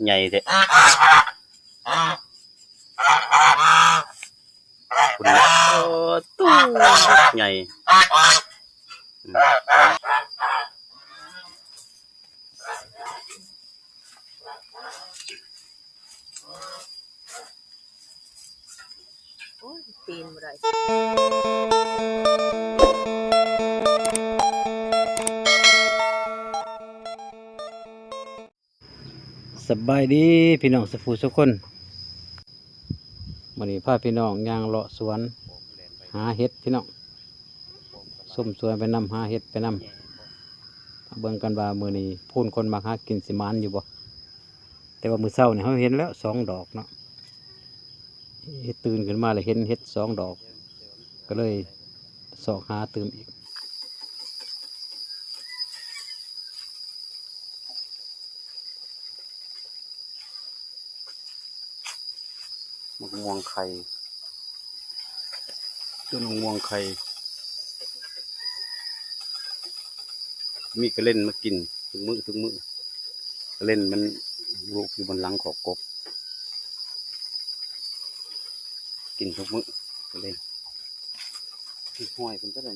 ໃຫຍ່ແທ້ ພຸ້ນນະ ໂອ້ ໂຕໃຫຍ່ ອືມ. ໂອ້ຍ ປີນບໍ່ໄດ້. ສະບາຍດີພີ່ນ້ອງສຸຜູ້ສຸຄົນ, ມື້ນີ້ພາພີ່ນ້ອງຍ່າງເລາະສວນຫາເຫັດພີ່ນ້ອງ. ຊົມສວນໄປນຳ ຫາເຫັດໄປນຳ. ມາເບິ່ງກັນວ່າມື້ນີ້ພູນຄົນມັກຫາກິນຊິໝານຢູ່ບໍ່? ແຕ່ວ່າມື້ເຊົ້ານີ້ເຮົາເຫັນແລ້ວສອງດອກເນາະ, ເຮັດ ຕື່ນຂຶ້ນມາແລ້ວເຫັນເຫັດສອງດອກ ກໍເລີຍຊອກຫາຕື່ມອີກ. ໝາກມ່ວງໄຂ່ ຕົ້ນໝາກມ່ວງໄຂ່ ມີກະເລັນມາກິນທຸກມື້ ທຸກມື້. ກະເລັນມັນລູກຢູ່ບົນຫຼັງຂອກກົບ ກິນທຸກມື້ ກະເລັນ. ຫ້ອຍເພິ່ນກໍໄດ້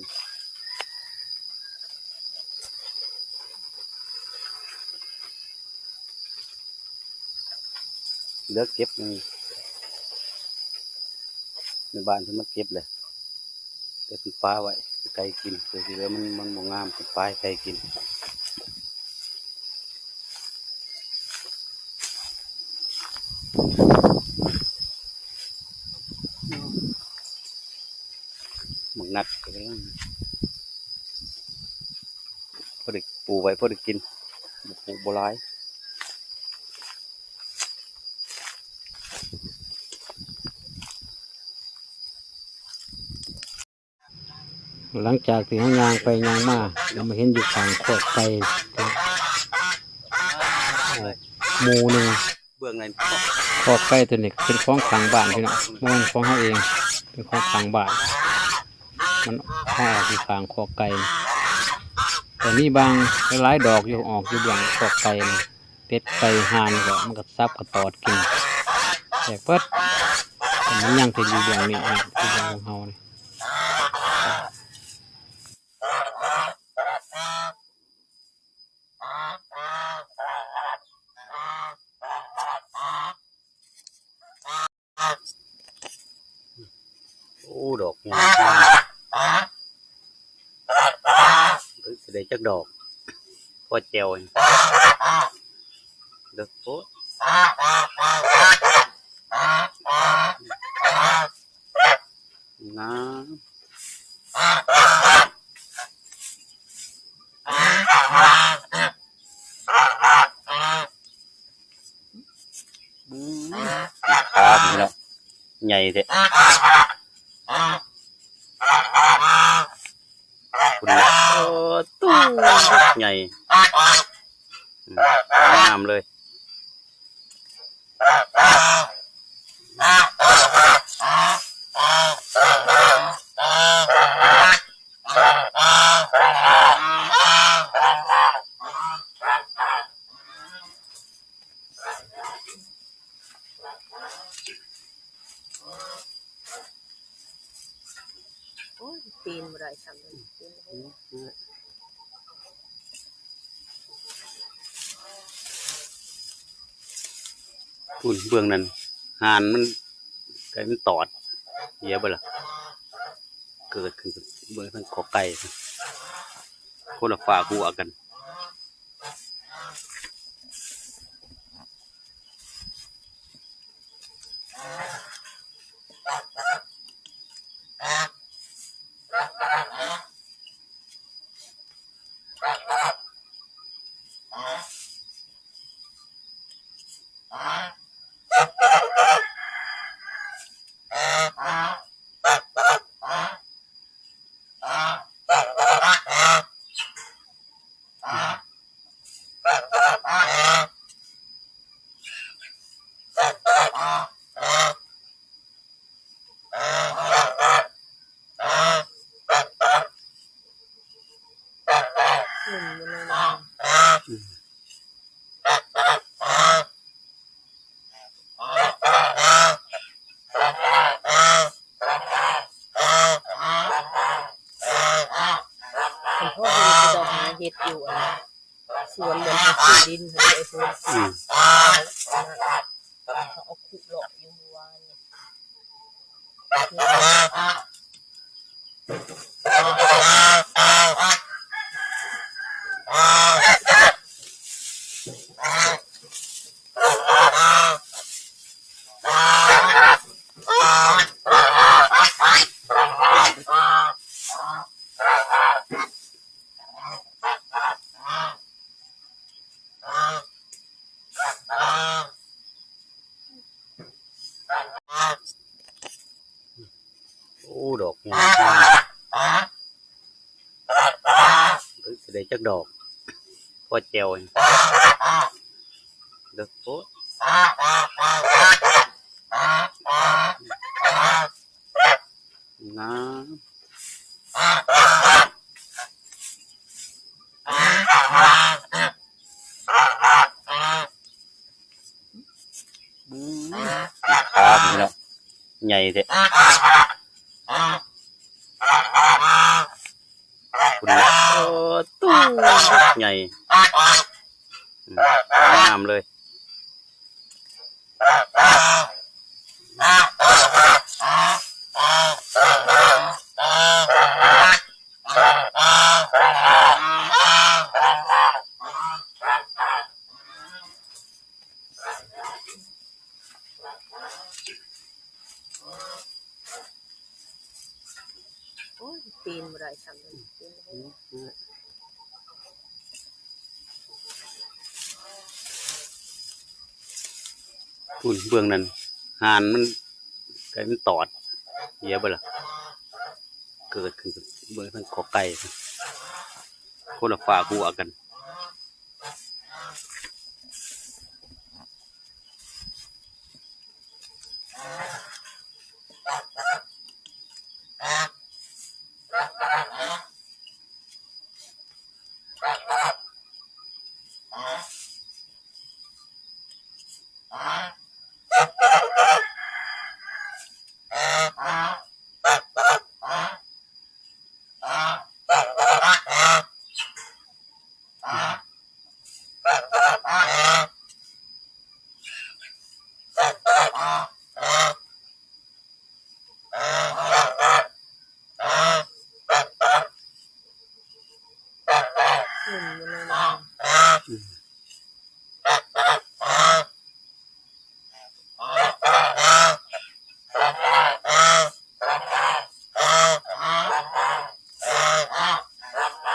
ເຫຼືອເກັບ ແມ່ບ້ານເພິ່ນມາເກັບແຫຼະ ແຕ່ເພິ່ນປະໄວ້ໃຫ້ໄກ່ກິນ. ແຕ່ທີ່ເຫຼືອມັນ ມັນບໍ່ງາມ ເພິ່ນປະໃຫ້ໄກ່ກິນ. ໝາກນັດກໍກຳລັງ ພໍໄດ້ປູກໄວ້ ພໍໄດ້ກິນ ບໍ່ ປູກບໍ່ຫຼາຍ. ຫຼັງຈາກທີ່ເຮົາຍ່າງໄປຍ່າງມາ ກໍມາເຫັນຢູ່ຂ້າງຄອກໄກ່ ໝູ່ໜຶ່ງ. ເບື້ອງໃນ ຄອກໄກ່ຕົວນີ້ເປັນຂອງຂ້າງບ້ານພີ່ນ້ອງ, ບໍ່ແມ່ນຂອງເຮົາເອງ, ເປັນຂອງຂ້າງບ້ານ. ມັນອອກຢູ່ຂ້າງຄອກໄກ່, ແຕ່ມີບາງຫຼາຍໆດອກຢູ່ ອອກຢູ່ເບື້ອງຄອກໄກ່ນີ້. ເປັດໄກ່ຫ່ານກໍ ມັນກໍສັບກໍຕອດກິນ ແຕກເບິດ. ແຕ່ມັນຍັງແຕ່ຢູ່ເບື້ອງນີ້ນະ ຢູ່ເບື້ອງຂອງເຮົານີ້. ໂອ້ ດອກງາມ ເອີ ຊິໄດ້ຈັກດອກ ພໍແຈ່ວ ເລິກໂພດ ງາມ. ອືມ ຂາພີ່ນ້ອງ ໃຫຍ່ແທ້ ພຸ້ນນະ ໂອ້ ໂຕໃຫຍ່ ອືມ ງາມເລີຍ. ໂອ້ຍ ປີນບໍ່ໄດ້ຊ້ຳ ປີນບໍ່ໄດ້. ພຸ້ນ ເບື້ອງນັ້ນ ຫ່ານມັນ ໄກ່ມັນຕອດ ເຫັນບໍ່ລະ? ເກີດຂຶ້ນເບື້ອງທາງຄອກໄກ່ ຄົນລະຝາກຫົວກັນ. ໂ ສວນເໝືອນເຂົາຊື້ດິນຫັ້ນເດ້ ໄອ້ໂພນ ອືມ ເຂົາເອົາຂຸດເລາະຢູ່ມື້ວານນີ້. ໂອ້ ດອກໃຫຍ່ ເອີ ຊິໄດ້ຈັກດອກ ພໍແຈ່ວ ເລິກໂພດ ງາມ. ອືມ ຂາພີ່ນ້ອງ ໃຫຍ່ແທ້ ພຸ້ນນະ ໂອ້ ໂຕໃຫຍ່ ອືມ ງາມເລີຍ. ໂອ້ຍ ປີນບໍ່ໄດ້ຊ້ຳ ປີນບໍ່ໄດ້. ພຸ້ນ ເບື້ອງນັ້ນ ຫ່ານມັນ ໄກ່ມັນຕອດ ເຫັນບໍ່ລະ ເກີດຂຶ້ນເບື້ອງທາງຄອກໄກ່ ຄົນລະຝາກຫົວກັນ.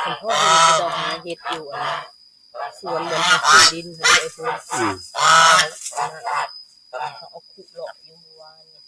ຄັນພໍ່ເພິ່ນຊິຕ້ອງຫາເຮັດຢູ່ອັນສວນ ເໝືອນເຂົາຊື້ດິນຫັ້ນເດ້ ໄອ້ໂພນ ອືມ ເຂົາເອົາຂຸດເລາະຢູ່ມື້ວານນີ້.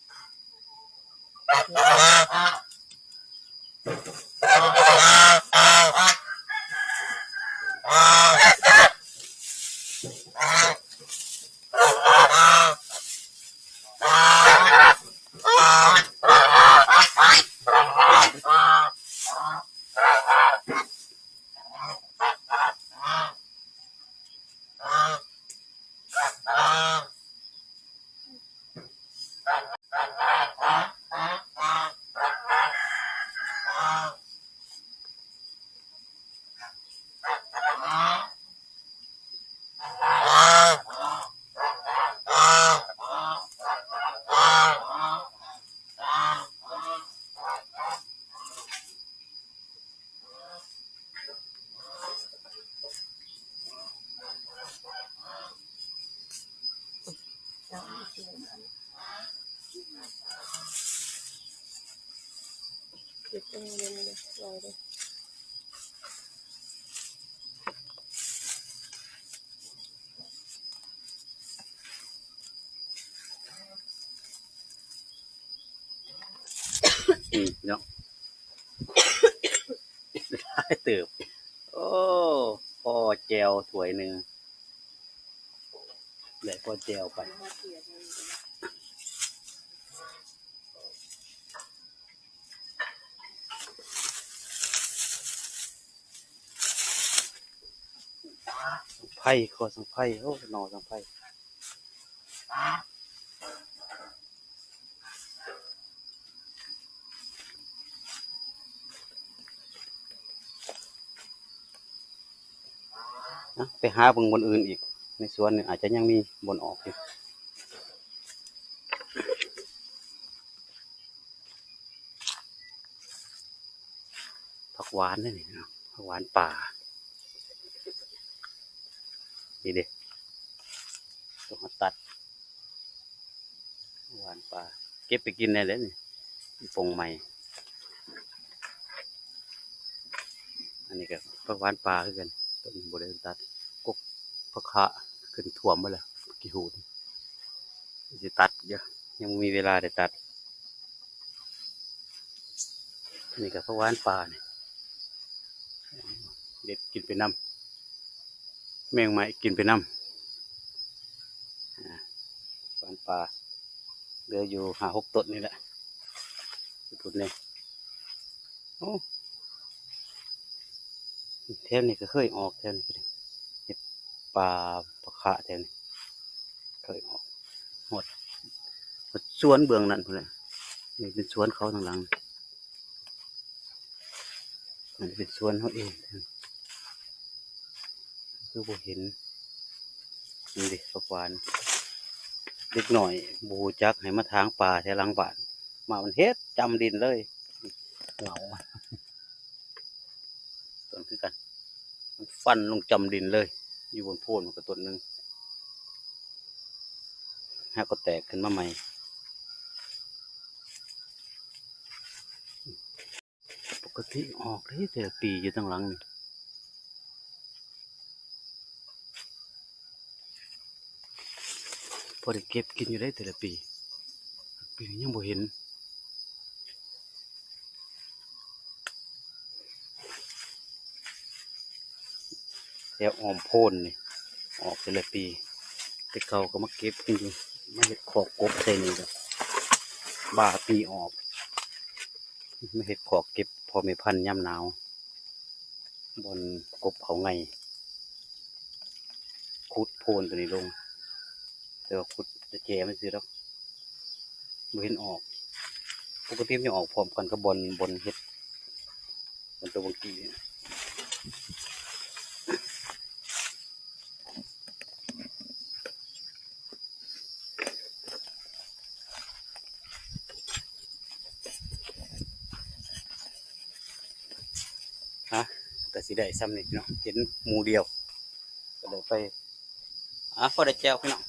ອືມ ເນາະ ຫຼາຍເຕີບ. ໂອ້ ພໍແຈ່ວຖ້ວຍໜຶ່ງ ໄດ້ພໍແຈ່ວໄປ. ໄຜ່ ຂໍສັງໄຜ່ ໂອ້ ໜໍ່ສັງໄຜ່. ອ ນະ ໄປຫາເບິ່ງບ່ອນອື່ນອີກ ໃນສວນນີ້ອາດຈະຍັງມີບ່ອນອອກຢູ່. ຜັກຫວານເດ້ນີ້ເນາະ ຜັກຫວານປ່າ ນີ້ເດ້ ຕ້ອງມາຕັດ ຜັກຫວານປ່າ ເກັບໄປກິນໄດ້ແຫຼະນີ້ ປົງໃໝ່. ອັນນີ້ກໍຜັກຫວານປ່າຄືກັນ ຕົ້ນນີ້ບໍ່ໄດ້ຕັດ ກົກຜັກຂະຂຶ້ນຖ້ວມໝົດແລ້ວ ກີ້ຫູດ ຊິຕັດຢູ່ ຍັງບໍ່ມີເວລາໄດ້ຕັດ. ນີ້ກໍຜັກຫວານປ່ານີ້ ເດັດກິນໄປນຳ ແມງໄມ້ກິນໄປນຳ ອ່າ ຫວານປ່າ ເຫຼືອຢູ່ຫ້າຫົກຕົ້ນນີ້ແຫຼະ ພຸ້ນນີ້. ໂອ້ ແຖວນີ້ກໍເຄີຍອອກ ແຖວນີ້ກໍໄດ້ ເຫັດປ່າ ຜັກຂະແຖວນີ້ ເຄີຍອອກ ຮອດ ຮອດສວນເບື້ອງນັ້ນພຸ້ນແຫຼະ. ນີ້ເປັນສວນເຂົາທາງຫຼັງ ອັນນີ້ເປັນສວນເຮົາເອງ ຄືບໍ່ເຫັນ. ນີ້ເດ້ ຜັກຫວານ ເດັກນ້ອຍບໍ່ຮູ້ຈັກ ໃຫ້ມາຖາງປ່າແຖວຫຼັງບ້ານ ໝາມັນເຮັດຈຳດິນເລີຍ ເຫງົາ. ຕົ້ນຄືກັນ ມັນຟັນລົງຈຳດິນເລີຍ ຢູ່ບົນໂພນມັນກໍຕົ້ນໜຶ່ງ ຫາກໍແຕກຂຶ້ນມາໃໝ່. ປົກກະຕິອອກເດ້ແຕ່ລະປີຢູ່ທາງຫຼັງນີ້ ພໍໄດ້ເກັບກິນຢູ່ເດ້ແຕ່ລະປີ ປີນີ້ຍັງບໍ່ເຫັນ. ແຖວອ້ອມໂພນນີ້ອອກແຕ່ລະປີ ແຕ່ເກົ່າກໍມາເກັບກິນຢູ່ ມາເຮັດຄອກກົບໃສ່ນີ້ກໍບາປີອອກ ມາເຮັດຄອກເກັບພໍ່ແມ່ພັນຍາມໜາວ ບ່ອນກົບເຂົາໄງ່ ຂຸດໂພນຕົວນີ້ລົງ ແຕ່ວ່າຂຸດຈະແຈມັນຊື່ດອກ ບໍ່ເຫັນອອກ ປົກກະຕິມັນຈະອອກພ້ອມກັນກັບບ່ອນ ບ່ອນເຮັດ ມັນຕົວບັງກີ້ ອ່ະ ກໍຊິໄດ້ຊ່ຳນີ້ເນາະ ເຫັນໝູ່ດຽວ ກໍໄດ້ໄປ ອ່ະ ພໍໄດ້ແຈ່ວພີ່ນ້ອງ